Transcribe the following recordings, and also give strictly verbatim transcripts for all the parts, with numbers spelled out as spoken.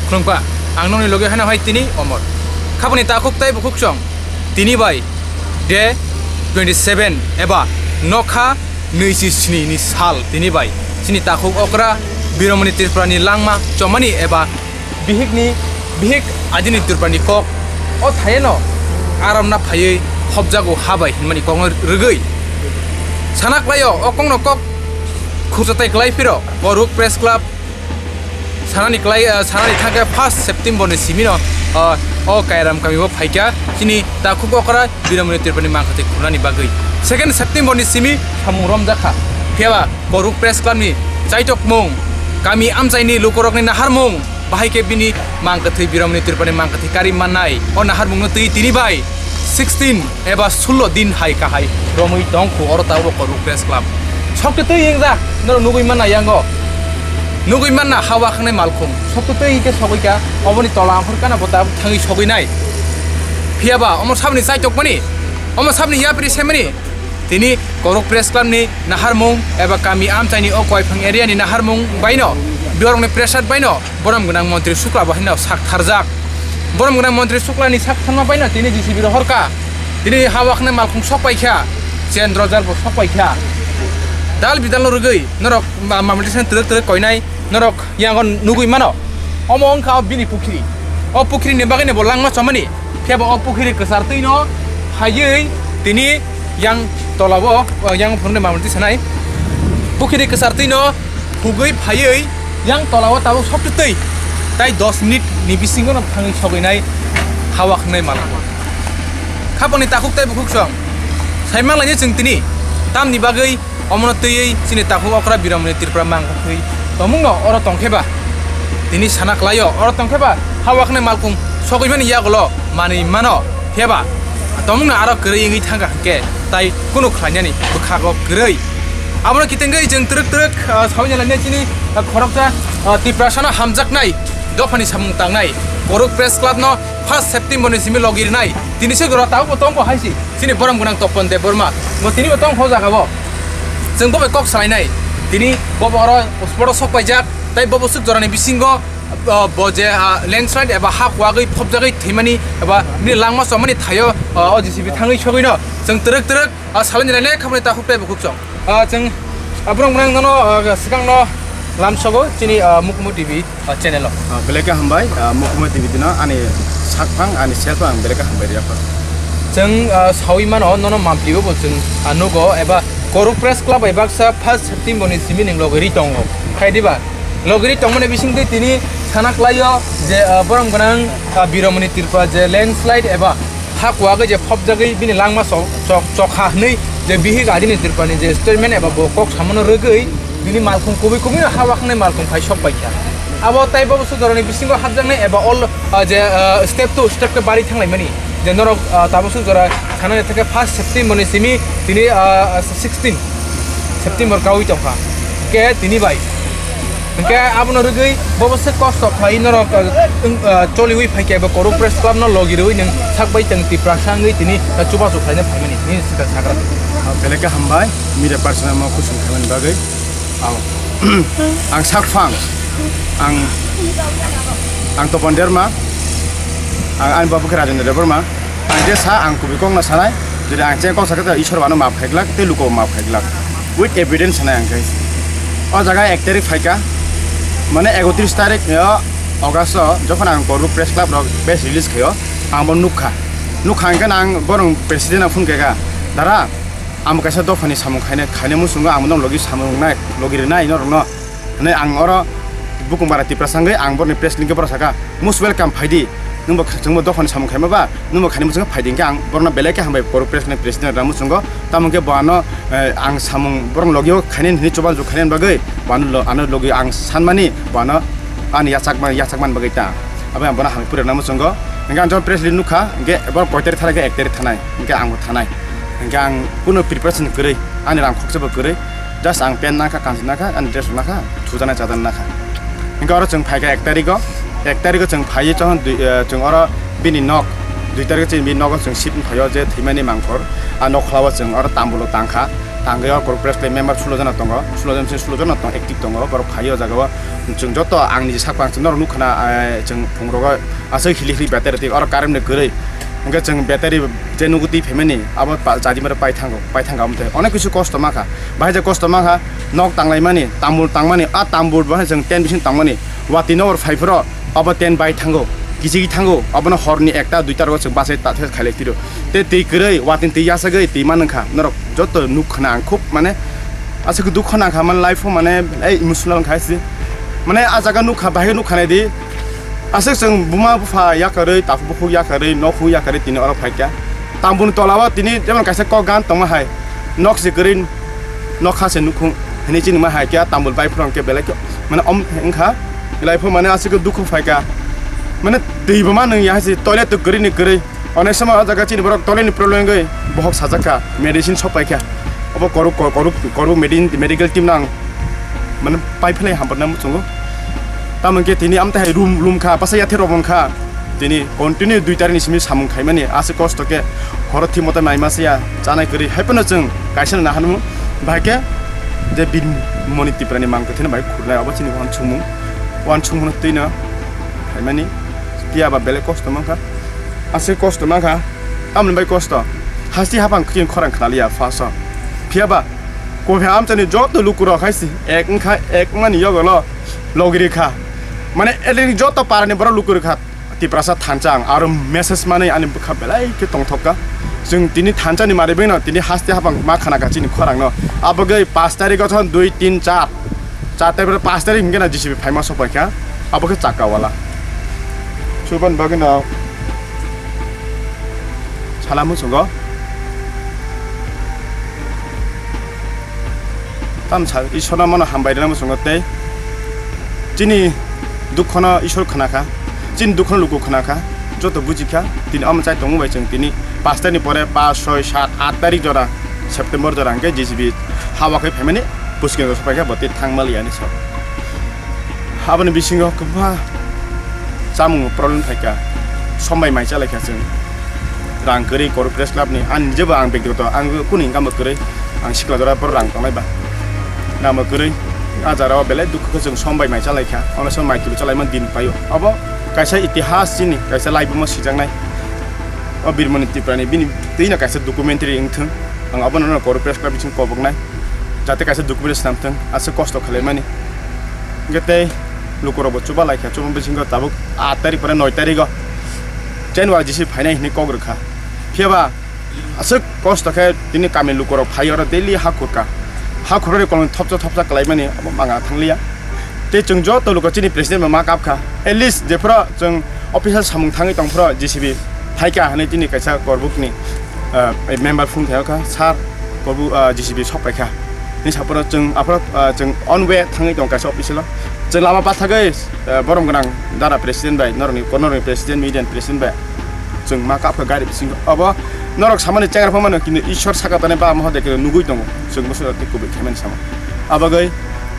Khulumkha, ang nokni loge hano hai tini omor. Khaboni takhuk tei bukhuk song. Tini bai day twenty seven eba nokha nui si sni ni sal tini bai. Chini takhuk okra Biromoni Tripura ni langma chomani eba bihik ni bihik adini Tripura ni kok o thayeno aram na phaiwi hopjago habai hinmani kok no rwgwi. Sana klaio o kok no kok khusa tai klai phiro Koruk Press Club Sanani klai, ah, sanani thangkhe first September ni simi no, ah, o Kairam kami o phaikha chini takhuk okra Biromoni Tripura ni mangkha tei khunani bagwi. Second September ni simi samung romjakha. Phiyaba Koruk Press Club ni chaitokmung, kami amchaini lukurokni naharmung, bahai khe bini mangkha tei Biromoni Tripura ni mangkha tei kari mannai. O naharmung no twi tini bai sixteen eba sullo din hai kahai romwi tongkhu oro tabuk Koruk Press Club. Sokte twi wngjak, norok nugwi manna yango. Nugwi manna hawa khangnai malkhung. Sokte twi hwnkhe sogwi kha, oboni tola aphur kana bo tabuk thangwi sogwi nai. Phiyaba omo sabni chai tokmani, omo sabni yapri semani. Tini Koruk Press Club ni naharmung eba kami amchaini o Koiphang area ni naharmung baino, biorokni pressure baino, Borom gwnang montri Sukla bo haino sak tharjak. Borom gwnang montri Sukla ni sak tharma bai no tini J C B rohor kha. Tini hawa khnai malkhung sok pai kha. Chen drojar bo sok pai kha. Dal bidal no rwgwi norok ma-, mamulti san twrwk twrwk koinai norok yango nugwi mano. Omo wngkha o bini pukhri. O pukhri ni bagwi ni bo langma chomani. Phiya bo o pukhri kwchar twi no phaiwi tini yang tola o, o yang phunukni mamulti sanai. Pukhri kwchar twi no Hugwi phaiwi yang tola o tabuk sok twi tei, tai dos minute ni bisingo no thangwi sogwi nai hawa khnai mala. Khapangni takhuk tei bukhuk song sai manglai ni chwng tini tamni bagwi omono twiwi chini takhuk okra Biromoni Tripura mangkha thwi tongmung no oro tongkhe ba tini sana klai o oro tongkhe ba hawa khnai malkhung sogwi mani yagulo manwi mano. Phiya ba tongmung no aro kwrwi wngwi thangkha hwnkhe tai kunu khlainani bwkhago kwrwi. Abono kitengwi chwng twrwk twrwk, ah, sawi nalai nai chini, ah, khoroksa, ah, Tiprasano hamjaknai dophani samung tangnai Koruk Press Club no first September ni simi logi rwnai. Tini se gora tabuk bo tongkho hai si chini borom gwnang Topon Debbarma. Bo tini bo tongkho o jaga o. Chwng bo bai kok salainai. Tini bo bo oro spot o sok paijak. Tai bo bo swk jorani bisingo, ah, bo je, ah, landslide eba ha kuagwi phobjagwi thwimani eba bini langma chomani thaio, ah, o J C B thangwi sogwi no chwng twrwk twrwk, ah, salai nai le khamani takhuk tei bukhuk chong. Ah, chwng, ah, borok mwnang nono, ah, swkang no lamsogo chini, ah, Mukumu T V, ah, channel o. Ah, belai khe hambai, ah, Mukumu T V no ani sakphang, ani selfang belai khe hambai rwkha. Chwng, ah, sawi mano nono mampli bo chwng, ah, nugo eba Koruk Press Club bai baksa first September ni simi ning logwi ri tongo. Khai diba? Logwi ri tongmani bisingtwi tini sana klaio je, ah, borom gwnang, ah, Biromoni Tripura je landslide eba ha kuagwi je phobjagwi bini langma chok, chok, chokha hwnwi je bihik adini Tripurani je statement eba bo kok samano rwgwi bini malkhung kubui kubui no ha wakhangnai malkhung phai sok paikha. Abo tai bo bwswk jorani bisingo hapjaknai eba all, ah, je, ah, step to step khe bari thanglaimani je norok, ah, tabuk swk jora sanani thangkhe first September ni simi tini, ah, sixteen September kaui tongkha. Hwnkhe tini bai. Hwnkhe abono rwgwi bobo se kosto khlai norok, ah, wng, ah, choliui phaikhe bo Koruk Press Club no logi rwui nwng sak bai tong Tiprasa wngwi tini, ah, chubachu khlaina phaimani. Nini swkang sagra. Ah, belai khe hambai, media person no kusung khlaimani bagwi. Ang, ang sakphang, ang, ang Topon Derma, ang, ani babo khe Rajendra Debbarma. Ang je sa, ang kubui kokno sanai, jodi ang cheng kok sakhe, to Ishwar bo ano maaf khaiglak, tei luko bo maaf khaiglak. With evidence sanai ang khe. O jaga ek tarik phaikha, mane ekotris tarik o August o, jokhon ang Korbuk Press Club rok press release khaio, ang bo nukha. Nukha hwnkhe ang borok president no phone khaikha, "Dara, ang bo kaisa dophani samung khainai, khainai muchungo ang bono logi samung wngnai, logi rwnai norokno." Hwnwi ang oro Bukumbara Tiprasa wngwi ang borokni press link khe borok sakha, "Most welcome, phaidi. Nwngbo kh-, chwngbo dophani samung khaima ba, nwngbo khaini muchungo phaidi," hwnkhe ang borokno belai khe hambai Korbuk Press ni president rwna muchungo. Tamo hwnkhe bo ano, eh, ang samung borokni logio khainani hwnwi chubachu khainani bagwi bo ano lo-, ano logi ang sanmani bo ano ani yachakma-, yachakmani bagwi ta. Abo ang bono hambai puri rwna muchungo. Hwnkhe ang jokon press release nukha, hwnkhe borok koi tarik thanai khe ek tarik thanai, hwnkhe angbo thanai. Hwnkhe ang kuno preparation kwrwi, ani rang khoksa bo kwrwi. Just ang pant nakha, kanchi nakha, ani dress nakha, thujaknai chajaknai nakha. Hingke oro chwng phaikha ek tarikgo, ek tarikgo chwng phaiwi chwng dui, eh, chwng oro bini nok, dui tarikgo chini bini nogo chwng shift wngphaio je thwimani mangkhor. A nok kholao chwng oro tambulo tangkha, tangwi oro Korbuk Press Club member sulo jana tongo, sulo jana, sulo jana tong, active tongo, borok phaiwi o jagao. Chwng joto ang niji sak pang chwng norok nukha na, eh, chwng phungrogo aswk hili hili battery twi oro current ni kwrwi. Hingke chwng battery je nugo twi phaimani, abo pa-, jadi mare paithango, paithangka omo tei onek kisu kosto mankha. Bahai je kosto mankha, nok tanglaimani, tambul tangmani, a tambul bahai chwng tent bising tangmani, watwi nokbar phaiphuru abo tent bai thango, kichigwi thango, abono horni ekta duita rogo chwng bachai ta-, khailai tiro. Tei twi kwrwi, watwi twi yachagwi twi manwngkha, norok joto nukha na ang khub mane aswk dukho nangkha, mane life-o mane belai emotional wngkha se. Mane a jaga nukha, bahai nukha naidi, aswk chwng buma bupha yakarwi, takhuk bukhuk yakarwi, nokhung yakarwi tini oro phaikha. Tambuni tolao tini jemon kaisa kok gan tongma hai, nok se kwrwi, nokha se nukhung hinwi chini ma hai khe, tambul bai phuru hwnkhe belai khe mane om wngkha, belai pho mane aswk dukhu phaikha, mane twi bo ma nung ya hai se, toilet to kwrwi ni kwrwi. Onek somo o jaga chini borok toilet ni problem wngwi bohok sajak kha, medicine sok pai kha. Obo Korbuk, Korbuk, Korbuk medi-, medical team no ang mane pai philai hamjaknai muchungo. Tamo hwnkhe tini amtwi hai room, room kha, basa yathek rok wng kha. Tini continue dui tarikni simi samung khaimani, aswk kosto khe horo thik moto naima se ya, chanai kwrwi. Hai phano chwng kaisa no naharmung, bahai khe je Birmoni Tiprani mang kwthwino bai khurnai, obo chini uansukmung, uansukmung twi no khaimani, phiya ba belai kosto mankha. Aswk kosto mankha, tamoni bai kosto. Hasti hapang khe khorang khnaliya first o. Phiya ba, kophi amchani joto lukurok hai se, ek wngkha, ek wngmani yogolo logiri kha. Mane, eleni joto parani borok lukuri kha. Tiprasa thansa ang aro message manwi ani bwkha belai khe tongthok kha. Chwng tini thansa ni mari bwino tini hasti hapang ma khana kha chini khorang no. Abagwi pash tarikh o thon dui, tin, char. Char tarikh, pash tarikh hwnkhe na J C B phaima sok pai kha. Abo khe chakka wala. Chuban bagwi no sala muchungo. Tamsa Ishwarno mano hambai rwna muchungo tei chini dukhono Ishwar khna kha, chini dukhono luku khna kha, joto buji kha. Tini omo chai tongmung bai chwng tini pash tarikh ni pore pash, soi, sat, at tarikh jora September jora hwnkhe J C B hawa khe phaimani bwskang rok pai kha bo tei thang maliya hinwi sa. Aboni bisingo kwbangma chamung problem phaikha, sombai mai chalaikha chwng. Rang kwrwi Korbuk Press Club ni, ani jebo ang bektigoto, ang kunu income bo kwrwi, ang sikla jora borok rang tongnai ba. Namo kwrwi, a jara o belai dukhu khe chwng sombai mai chalaikha, ono sombai mai twi chalaima din paio. Obo kaisa itihas chini, kaisa laibuma sijaknai. O Birmoni Tiprani bini twino kaisa documentary wngthwng, ang abono Korbuk Press Club bising koboknai, jate kaisa documentary swnamthwng, aswk kosto khwlaimani. Hwnkhe tei lukurokbo chuba laikha, chuba bisingo tabuk at tarikh pore noi tarikh o January J C B phainai hinwi kok rwkha. Phiyaba aswk kosto khe tini kami lukurok phai oro daily ha khurkha. Ha khurwi kolong thopsa thopsa kwlaimani obo manga thangliya. Tei chwng joto luku chini president bai ma kap kha. At least jephuru chwng official samung thangwi tongphuru J C B phaikha hinwi tini kaisa Korbukni, ah, member phone khaio kha, "Sir, Korbuk, ah, J C B sok paikha," hinwi saphuru chwng aphuru, ah, chwng on way thangwi tongo kaisa official o. Chwng lama pathagwi, ah, borom gwnang dara president bai, norokni, norokni president, media ni president bai chwng ma kap kha gari bisingo. Obo norok samani chengra phano mano, kintu Ishwar saka tongnai Baba Mahadev khe nugwi tongo, chwng bwswk tei kubui khaimani sama. Abagwi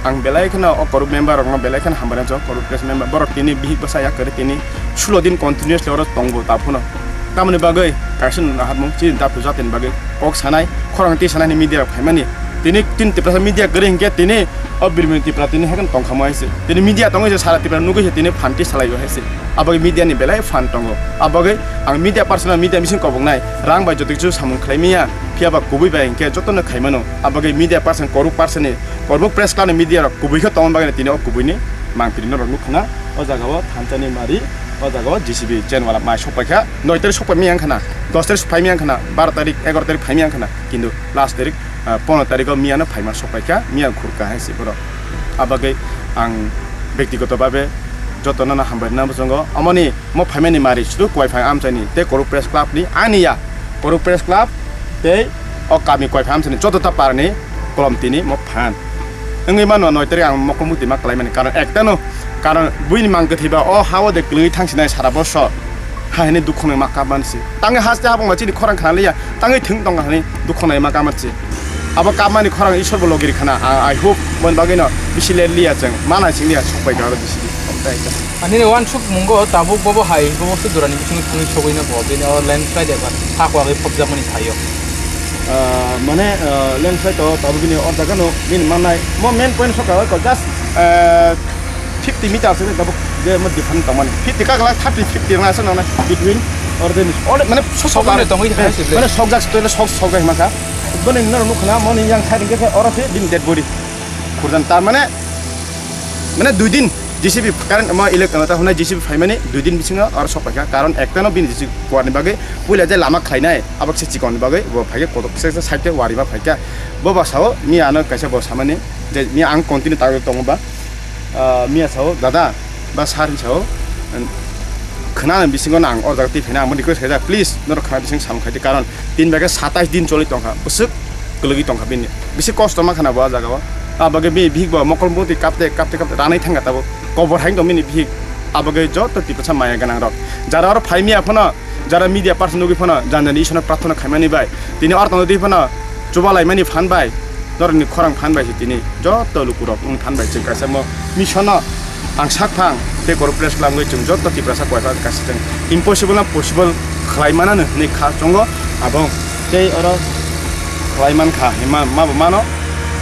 ang belai kheno o Korbuk member rokno belai kheno hambai rwkha, Korbuk Press member, borok tini bihik bwsa yak kwrwi tini sulo din continuously oro tongo ta phano. Tamoni bagwi kaisa nung naharmung chini daphu jatoni bagwi kok sanai, khorang twi sanai hinwi media rok phaimani. Tini tin Tiprasa media kwrwi hinkhe tini o Birmani Tripura tini haikhe tongkha mo hai se. Tini media tongwi se sara Tripura nugwi se tini phanti salai o hai se. Abagwi media ni belai phan tongo. Abagwi ang media person, media bising koboknai rang bai joto kichu samung khlai manya. Phiya ba kubui bai hinkhe jotono khai mano. Abagwi media person, koruk person ni, koruk press club ni media rok kubui khe tongma bagwi tini o kubui ni mangpili norok nukha na. O jaga o thansa ni mari, o jaga o J C B chain wala mai sok paikha. Noi tarik sok pai manya wngkha na, dos tarik phai manya wngkha na, baro tarik, egaroh tarik phai manya wngkha na. Kintu last tarik, ah, pondro tarik o miya no phaima sok paikha, miya khurka hai se borok. Abagwi ang bektigoto babe jotono no hambai rwna muchungo. Omoni mo phaimani mari sudu Kuaipha amchaini tei Koruk Press Club ni ani ya. Koruk Press Club tei o kami Kuaipha amchaini joto ta parani kolom tini mo phan. Wngwi mano noi tarik ang mokol muti ma kalaimani karon ekta no, karon buini mang kwthwi ba o ha o de kwlwi thang sinai sara bosor. Ha hini dukho nai ma kap man si. Tangwi haste habang ma chini khorang khna liya. Tangwi thwng tong hani dukho nai ma kap man si. Abo kap mani khorang Ishwar bo logi rikha na. I, I hope mon bagwi no bisi le liya chwng. Ma nai sing liya sok pai garo bisi. Ani ni wansuk mungo tabuk bobo hai, bobo se durani bising thangwi sogwi no bo. Bini o landslide eba ha kwagwi phobjak mani thaio. Ah, mane, ah, landslide to tabuk bini o jaga no bini manai. Mo main point soka ko just, ah, fifty meters ni tabuk je mo different tongmani. Fifty ka gala thirty, fifty na sa na between or the, or mane so so Sogwi no tongwi hai se ble. Mane sokjak to sok sok hai maka. Bani nor nukha na mo ni yang side ke oro se bini dead body. Khurjan tar mane, mane dui din J C B current ma elek ta hwnai J C B phaimani dui din bisingo oro sok paikha. Karon ekta no bini J C B kuarni bagwi puila je lama khlainai abak se chikon ni bagwi bo phaikhe kotok se side te wari ma phaikha. Bo ba sao miya ano kaisa bo samani je miya ang continue ta tongo ba. Ah, miya sao dada ba sir hinwi sao, khna bisingo nang o jaga twi phaina ang request khaijak, please norok khna bising samung khaidi, karon tin bai khe satais din choli tongkha, bwswk kwlwgwi tongkha bini, bisi kosto mankha na bo o jaga o. Abagwi bini bihik bo mokol mukti kapte kapte kapte ranai thangkha tabuk, kobor hai tong bini bihik. Abagwi joto Tiprasa maya gwnang rok jara oro phai miya phano, jara media person nugwi phano jani jani Ishwarno prarthana khaimani bai, tini oro tongwi phano chuba laimani phan bai, norokni khorang phan bai se tini joto lukurok wng phan bai chwng kaisa mo mission no ang sak phang tei Korok Press Club wngwi chwng joto Tiprasa Kuaipha kaisa chwng impossible no possible khlai manano hwnwi kha chongo abo tei oro khlai man kha hinma ma bo mano.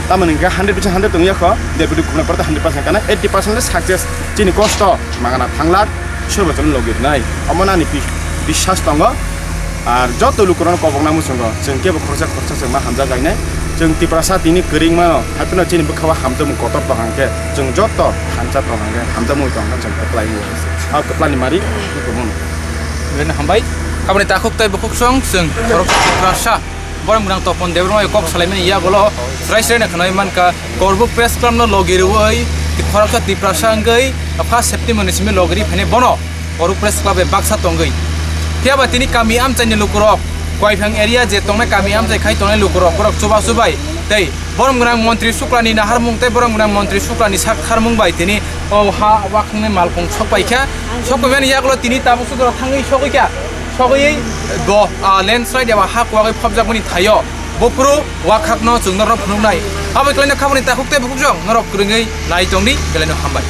Tamoni hwnkhe hundred percent hundred tongya kho, deputy khumna pore hundred percent kana eighty percent le success chini kosto. Mangana thanglak, Ishwar bo chwngno logi rwnai. Omo nani bi-, biswas tongo. Ar joto lukurokno kobokna muchungo. Chwng kebo khoroksa khoroksa chwng ma hamjak lainai. Chwng Tiprasa tini kwrwngmano. Haiphano chini bwkhao hamjakmung kotor tong hwnkhe, chwng joto thansa tong hwnkhe, hamjakmung tong hwnkhe chwng kwplai wngwi se. Abo kwplani mari, hukumu. Bini hambai. Aboni takhuk tei bukhuk song chwng khoroksa Tiprasa. Borok gwnang Topon Debbarma bai kok salaimani yagulo chwrai chwraino khwnai mankha, Korok Press Club no logi rwui khoroksa Tiprasa wngwi first September ni simi logi rwi phainai bono Korok Press Club bai baksa tongwi. Phiya ba tini kami amchaini lukurok, Koiphang area je tongnai kami amchai khai tongnai lukurok, borok chubachu bai tei borom gwnang montri Suklani naharmung tei borom gwnang montri Suklani sak tharmung bai tini o ha wakhangni malkhung sok paikha. Sok paimani yagulo tini tabuk sudoro thangwi sogwi kha. Sogwi bo, ah, landslide eba ha kuwagwi phobjakmani thaio. Buphuru wakhakno chwng norok phunuknai. Abo kwlaino khaboni takhuk tei bukhuk jong norok kwrwngwi nai tongdi, belaino hambai.